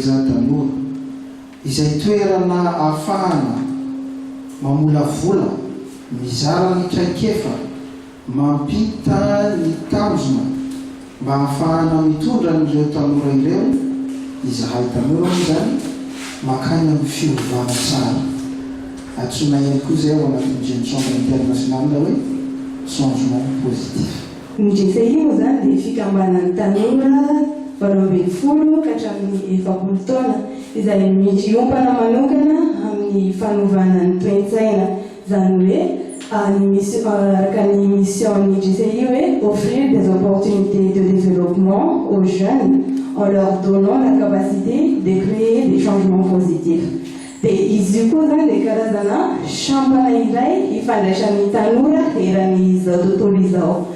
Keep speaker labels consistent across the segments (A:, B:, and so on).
A: Meteza Tanora, izay toerana ahafahana mamolavola, mizara ny traikefa, mampita ny tanjona mba hahafahana mitondra an'ireo tanora ireo, izahay tanora moa izany, mankany amin'ny fiovana tsara. Antsoinay ihany koa izay ao anatin'ny Jeune Chambre Internationale hoe changement positif.
B: Ny GCI moa izany dia fikambanan'ny tanora 18 ka hatramin'ny 40 taona izay miompana manokana amin'ny fanovana ny toe-tsaina, izany hoe ny mission, araka ny mission-n'ny GCI hoe offrir des opportunités de développement aux jeunes en leur donnant la capacité de créer des changements positifs. Dia izy io koa izany dia karazana sampana iray ifandraisan'ny tanora eran'izao tontolo izao.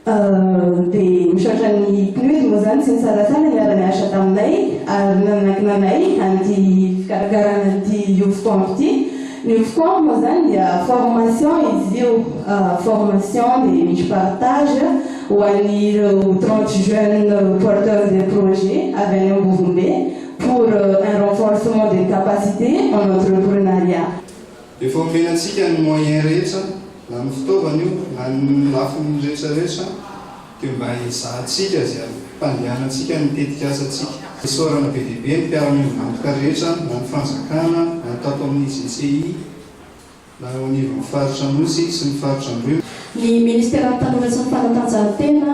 B: Dia misaotra ny PNUD moa izany tsy nisalasala niara-niasa taminay ary nanankina anay an'ity fikarakarana an'ity Youth Camp ity. Ny Youth Camp moa izany dia formation izy io, formation dia misy partage ho an'ireo 30 jeunes porteurs de projet avy any Ambovombe pour un renforcement des capacités en entrepreneuriat.
C: Efa omena antsika ny moyen rehetra na ny fitaovana io na ny lafiny rehetra rehetra dia mba ezahantsika izay hampandehanantsika ny tetikasantsika. Isaorana be dia be ny mpiara-miombon'antoka rehetra na ny fanjakana na ny tato amin'ny GCI na eo anivon'ny faritra Anosy sy ny faritra Androy.
D: Ny Ministeran'ny Tanora sy ny Fanatanjahantena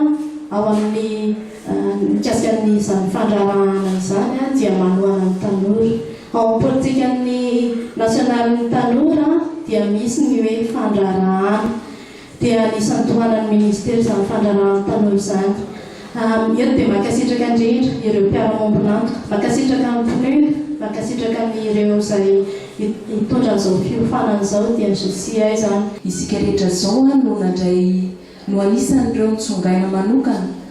D: ao amin'ny mikasika an'izany fandraharahana izany dia manohana ny tanora. Ao amin'ny politikan'ny nasionalin'ny tanora dia misy ny hoe fandraharahana. Dia anisan'ny tohanan'ny Ministera izany fandraharahan'ny tanora izany. Eto dia mankasitraka indrindra ireo mpiara-mombon'antoka, mankasitraka ny PNUD, mankasitraka an'ireo izay hitondra an'izao fiofanana izao dia ny GCI izany.
E: Isika rehetra izao no nandray no anisan'ireo notsongaina manokana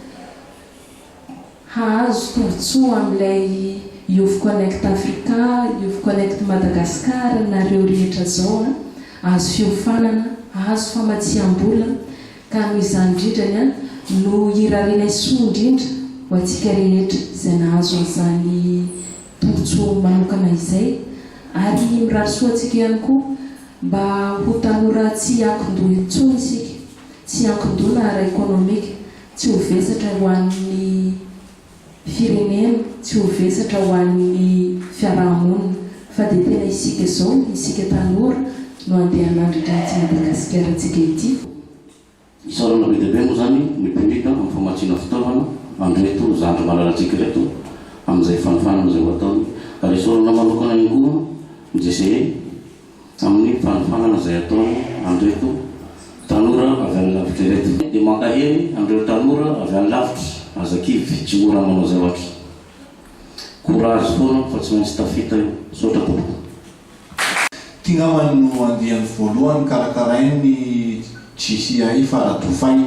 E: hahazo tombontsoa amin'ilay Youth Connect Africa, Youth Connect Madagascar nareo rehetra izao an, ahazo fiofanana, ahazo famatsiam-bola ka noho izany indrindrany an no irarianay soa indrindra ho antsika rehetra izay nahazo an'izany tombontsoa manokana izay ary mirary soa antsika ihany koa mba ho tanora tsy hiankin-doha intsony isika, tsy hiankin-doha na ara-ekonomika, Tsy ho vesatra ho an'ny firenena, tsy ho vesatra ho an'ny fiaraha-monina, fa dia tena isika izao, isika tanora, no andeha hanandratra an'ity Madagasikarantsika ity.
F: Isaorana be dia be moa izany ny PNUD amin'ny famatsiana fitaovana an'ireto zandry malalantsika ireto amin'izay fanofanana izay ho ataony. Ary isaorana manokana ihany koa ny GCE. Amin'ny fanofanana izay ataony an'ireto tanora avy any lavitra ireto. Dia mankahery an'ireo tanora avy any lavitra, aza kivy, tsy mora ny manao zavatra. Courage foana fa tsy maintsy tafita io. Misaotra tompoko.
G: Ity angamba no andiany voalohany karakarain'ny JCI Faradofay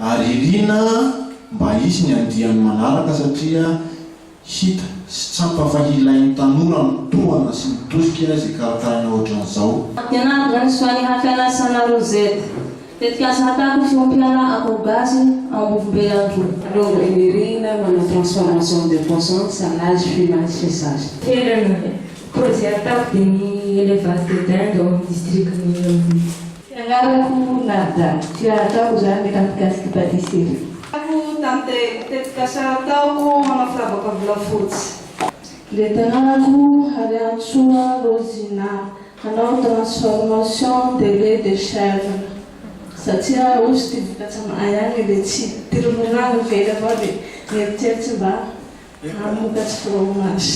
G: ary irina mba hisy ny andiany manaraka satria Hita sy tsapa fa ilain'ny tanora ny tohana sy ny tosika izay karakaraina ohatran'izao.
H: Ny anarako zany Soanihafianasana Rosette. Tetikasa hatako fiompiana akoho gasy ao Ambovombe Androy.
I: Longo Nirina manao transformation de poisson, salage, fumage, séchage.
J: Toerana, projet atako dia ny élevage de dinde ao amin'ny distrikan'i Ambovombe.
K: Anarako Narda, ty raha ataoko zany mety mikasiky patisserie.
B: Ako Tantely, tetikasa ataoko manao firavaka volafotsy.
K: Le tananako Hariantsoa Rosina, hanao transformation de lait de chèvre satria osy ty vokatsa mahay agny le tsy ty ronono agny very avao de mieritseritsy mba hamokatsy fromage.